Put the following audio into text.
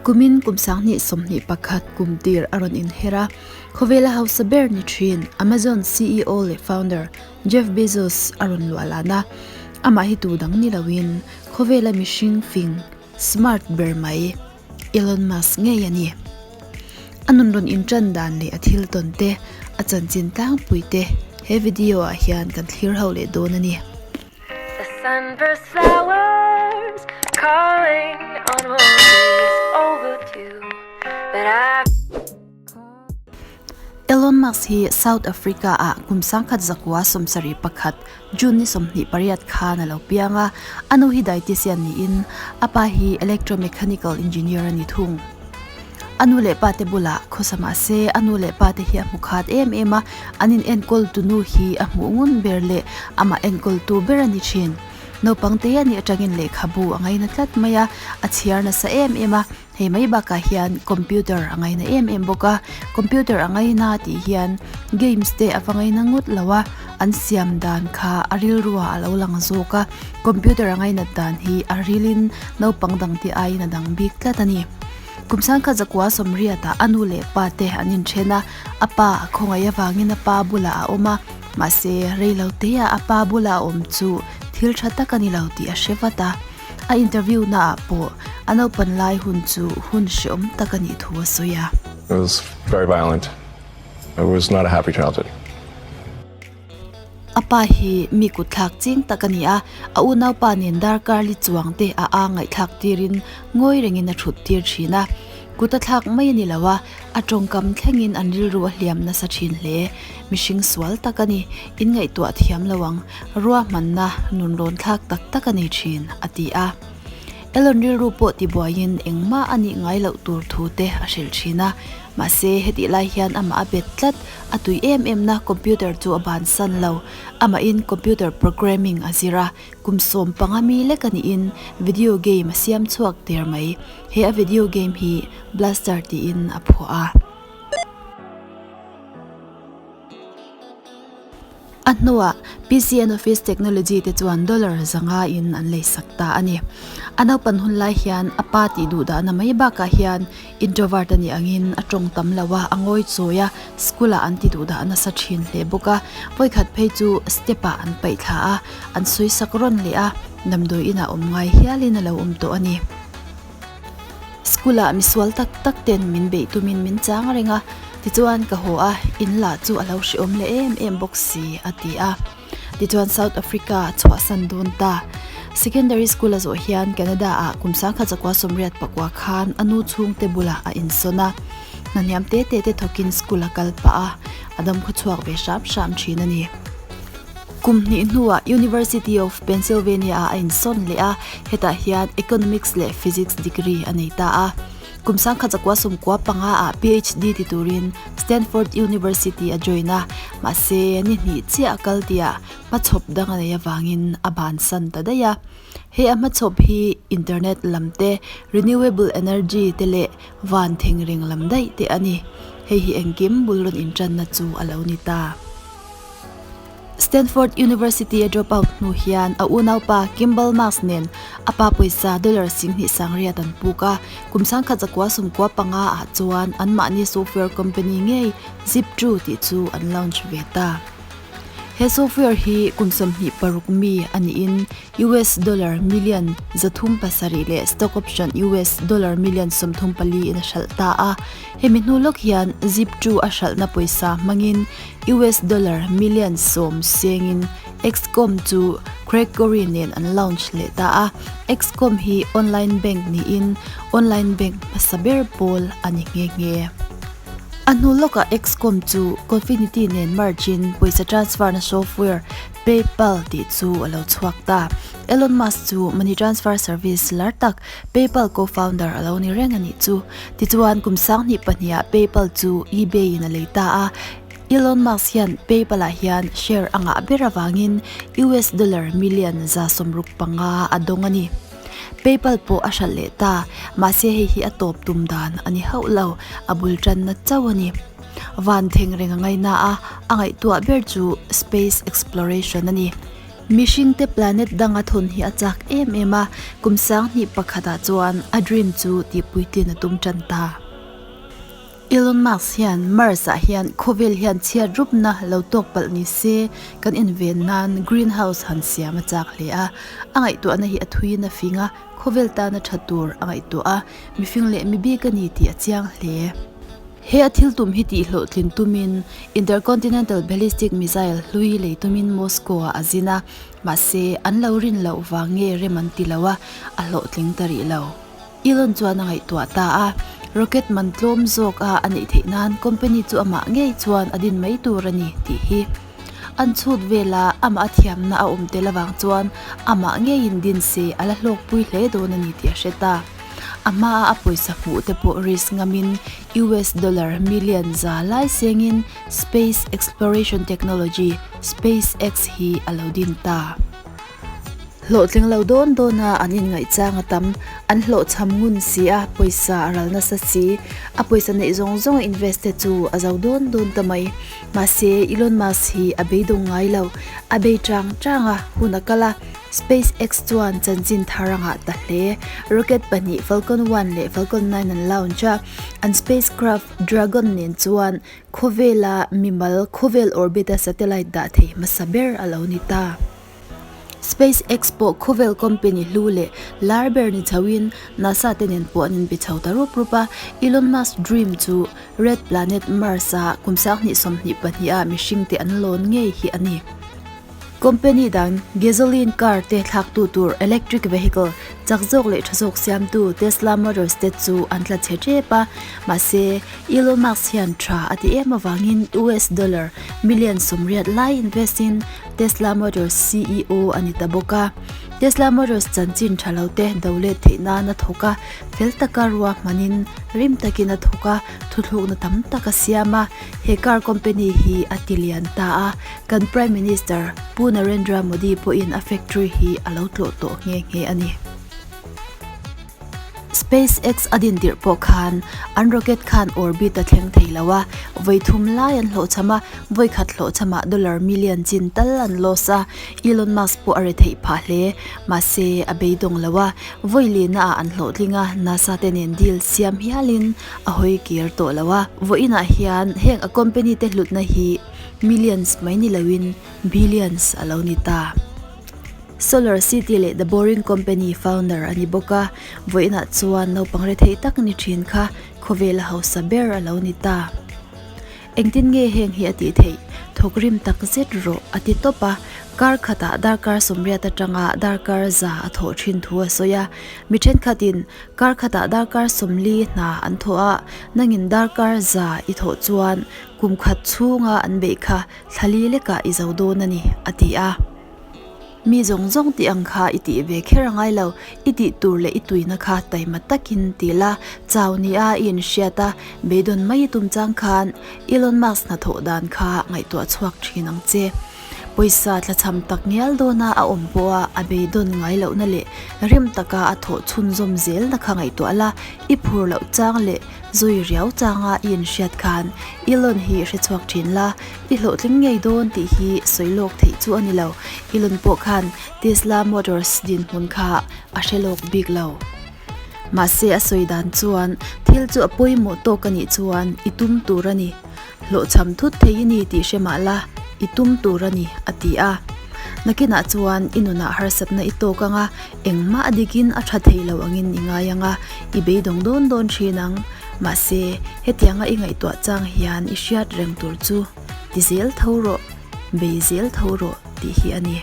Kumin kum 2021 kum tir a rawn inher a, khawvela hausa ber ni thin Amazon ceo leh founder Jeff Bezos a rawn luah lan a, amah hi tu dang ni loin khawvela mihring fing, smart, ber mai Elon Musk ngei a ni. A nun rawn intan dan leh a thil tawn te, a chanchin tlangpui te he video ah hian kan thlir ho leh dawn a ni. The sunburst flowers calling on roses overdue But I Elon Musk hi South Africa ah kum 1971 June ni 28 khan a lo piang a, a nu hi dietitian niin a pa hi electromechanical engineer a ni thung. A nu leh pa te bulah khawsa mah se a nu leh pa te hi a hmu khat em em a, an in enkawl tu nu hi a hmuh ngun ber leh amah enkawl tu ber a ni thin. Naupang te a nih atangin lehkhabu a ngaina tlat mai a, a chhiar nasa em em a, hei mai bakah hian computer a ngaina em em bawk a, computer a ngaina tih hian games te a va ngaina ngawt lo a, an siam dan kha a rilruah a lo lang zawk a, computer a ngainat dan hi a rilin naupang dang te aiin a dang bik tlat a ni. Kum sangkhat zakua sawmriatah a nu leh pa te an inthen a, a pa a khawngaih avangin a pa bulah a awm a, mahse reilo teah a pa bula a awm chu thil tha tak a ni lo tih a hre vat a. A interview naah pawh a naupan lai hun chu hun hreawm tak a nih thu a sawi a. It was very violent. It was not a happy childhood. A pa hi mi kutthlak ching tak a ni a, a unaupa nen darkar li chuang te a a ngaihthlak tirin ngawi rengin a thut tir thin a. Kut a thlak mai a ni lo a, a tawngkam thlengin an rilru a hliam nasa thin hle. Mihring sual tak a ni, inngaihtuah thiam lo ang, ruahmanna nun rawn thlak tak tak a nei thin, a ti a. Elon rilru pawh tibuaiin engmah a nih ngai loh tur thu te a hrilh thin a, mahse hetih lai hian amah a bet tlat, a tui em em na computer chu a bansan lo. Amahin computer programming a zir a, kum 15 mi lek a niin video game a siam chhuak der mai. He a video game hi Blaster tiin a phuah a. A hnuah PC and Office Technology te chuan dollar zanga in an lei sak ta a ni. A naupan hun lai hian a pa tih duh dahna mai bakah hian introvert a nih angin a tawng tam lo a, a ngawi chawi a, school ah an ti duh dah nasa thin hle bawk a. Vawikhat phei chu step ah an paih thla a, an sawi sak rawn leh a, damdawi inah awm ngai hialin a lo awm tawh a ni. School ah misual tak tak ten min beih tumin min chang reng a, tichuan ka haw a, in lah chu a lo hrehawm leh em em bawk si a ti a. Tichuan South Africa a chhuahsan dawn ta. Secondary school a zawh hian Canada ah kum sangkhat zakua sawmriat pakua khan a nu chhungte bulah a insawn a. Hnahniam te te te thawkin school a kal pah a, a dam khawchhuak ve hram hram thin a ni. Kum hnih hnuah University of Pennsylvania ah a insawn leh a, hetah hian Economics leh Physics degree a nei ta a. Kum sangkhat zakua sawmkua panga ah PhD ti turin Stanford University a join a, mahse ni hnih chiah a kal tihah hmachhawp dang a nei avangin a bansan ta daih a. He a hmachhawp hi internet lam te, renewable energy te leh van thengreng lam daih te a ni. Hei hi engkim bul rawn intanna chu a lo ni ta. Stanford University a drop out hnu hian a unaupa Kimbal Musk nen a pa pawisa dollar 2800 an puk a, kum 1995 ah chuan anmahni software company ngei Zip2 tih chu an launch ve ta. He software hi kum 26 mi a niin US dollar million 307 leh stock option US dollar million 34 in a hralh ta a. Hemi hnu lawk hian Zip2 a hralhna pawisa hmangin US dollar million 10 sengin Xcom chu Craig Corey nen an launch leh ta a. Xcom hi online bank niin online bank hmasa ber pawl a ni nghe nghe. A hnu lawkah Xcom chu Confinity nen merge in pawisa transfer na software PayPal tih chu a lo chhuak ta. Elon Musk chu money transfer service lar tak PayPal co-founder a lo ni reng a nih chu. Tichuan kum 2002 ah PayPal chu eBay in a lei ta a. Elon Musk hian PayPal ah hian share a ngah ber avangin US dollar million 65 a dawng a ni. PayPal pawh a hralh leh ta, mahse hei hi a tawp tum dan a ni hauh lo, a bul tanna chauh a ni. Van thengreng a ngaina a, a ngaihtuah ber chu space exploration a ni. Mihringte planet danga thawn hi a chak em em a, kum 2001 ah chuan a dream chu tihpuitlin a tum tan ta. Elon Musk hian Mars ah hian khawvel hian chhiat rupna lo tawk palh ni se kan inven nan greenhouse han siam a chak hle a. A ngaihtuahna hi a thuiin a fing a, khawvel tana tha tur a ngaihtuah a, mifing leh mibik a ni tih a chiang hle. He a thil tum hi tih hlawhtlin tumin Intercontinental Ballistic Missile hlui lei tumin Moscow ah a zin a, mahse an lo rin loh vang nge rem an ti lo a, a hlawhtling ta rih lo. Elon chuan a ngaihtuah ta a, rocket man tlawm zawk a a neih theih nan company chu amah ngei chuan a din mai tur a ni tih hi. An chhut vela amah a thiamna a awm tel avang chuan amah ngeiin din se a la hlawkpui hle dawn a ni tih a hre ta. A hmaa a pawisa hmuh te pawh risk ngamin US dollar million za lai sengin Space Exploration Technology, SpaceX, hi a lo din ta. Hlawhtling lo dawn dawna an inngaihchang a tam, an hlawhchham ngun si a, pawisa a ral nasa si. A pawisa neih zawng zawng a invest te chu a zo dawn dawn ta mai. Mahse, Elon Musk hi a beidawng ngai lo. A bei chang chang a, hun a kal a, SpaceX chuan chanchin thar a ngah ta hle. Rocket pahnih Falcon 1 leh Falcon 9 an launch a, an spacecraft Dragon nen chuan khawvela mimal khawvel orbit-a satellite dah thei hmasa ber a lo ni ta. SpaceX pawh khawvel company hlu leh lar ber ni chhoin NASA te nen pawh an inbe chho ta rup rup a. Elon Musk dream chu Red Planet Mars-a kum 2022 ah mihring te an lawn ngei hi a ni. Company dang gasoline car te thlaktu tur electric vehicle chak zawk leh tha zawk siamtu Tesla Motors te chu an tla chhe tep a, mahse Elon Musk hian tha a ti em avangin US dollar million 80 lai invest in Tesla Motors ceo a ni ta bawk a. Tesla Motors chanchin tha lo te do let theih nan a thawk a, fel taka rua hmanin rim takin a thawk a, thuthlukna tam tak a siam a. He car company hi a ti lian ta a, kan Prime Minister Pu Narendra Modi pawhin a factory hi a lo tlawh tawh nghe nghe a ni. SpaceX a din tirh pawh khan an rocket khan orbit a thleng thei lo a, vawi thum lai an hlawhchham a, vawi khat hlawhchhamah dollar million chin tal an loss a, Elon Musk pawh a re theih phah hle. Mahse, a beidawng lo a, vawi lihna ah an hlawhtling a, NASA te nen deal siam hialin a hawi kir tawh lo a. Vawiinah hian heng a company te hlutna hi millions mai ni loin billions a lo ni ta. Solar City leh The Boring Company founder a ni bawk a, vawiinah chuan naupang rethei tak ni thin kha khawvela hausa ber a lo ni ta. Engtin nge heng hi a tih theih? Thawk rim tak zet rawh a ti tawp a, kar khatah darkar 80 atanga darkar 100 a thawh thin thu a sawi a. Mi thenkhatin kar khatah darkar 40 hna an thawh a, nangin darkar 100 i thawh chuan kum khat chhunga an beih kha thla li lekah i zo dawn a ni, a ti a. Mi zawng zawng tih ang kha i tih ve kher a ngai lo, i tih tur leh i tuina kha taima takin ti la, chau nia i inhriat a, beidawn mai i tum chang khan Elon Musk hnathawh dan kha ngaihtuah chhuak thin ang che. Pawisa tlachham tak ngial dawna a awm pawha a beidawn ngai lohna leh rim taka a thawh chhunzawm zelna kha ngaihtuah la, i phur loh chang leh zui riau changa i inhriat khan Elon hi hrechhuak thin la, I hlawhtling ngei dawn tih hi sawi lawk theih chu a ni lo. Elon pawh khan Tesla Motors dinhmun kha a hre lawk bik lo. Mahse a sawi dan chuan thil chu a pawimawh tawk a nih chuan i tum tur a ni. Hlawhchham thut thei i ni tih hre mah la, i tum tur a ni, a ti a. Nakinah chuan i nunah harsatna i tawk ang a, engmah a dikin a tha thei lo angin i ngai ang a, i beidawng dawn dawn thin ang. Mahse, hetianga i ngaihtuah chang hian i hriat reng tur chu ti zel tho rawh, bei zel tho rawh tih hi a ni.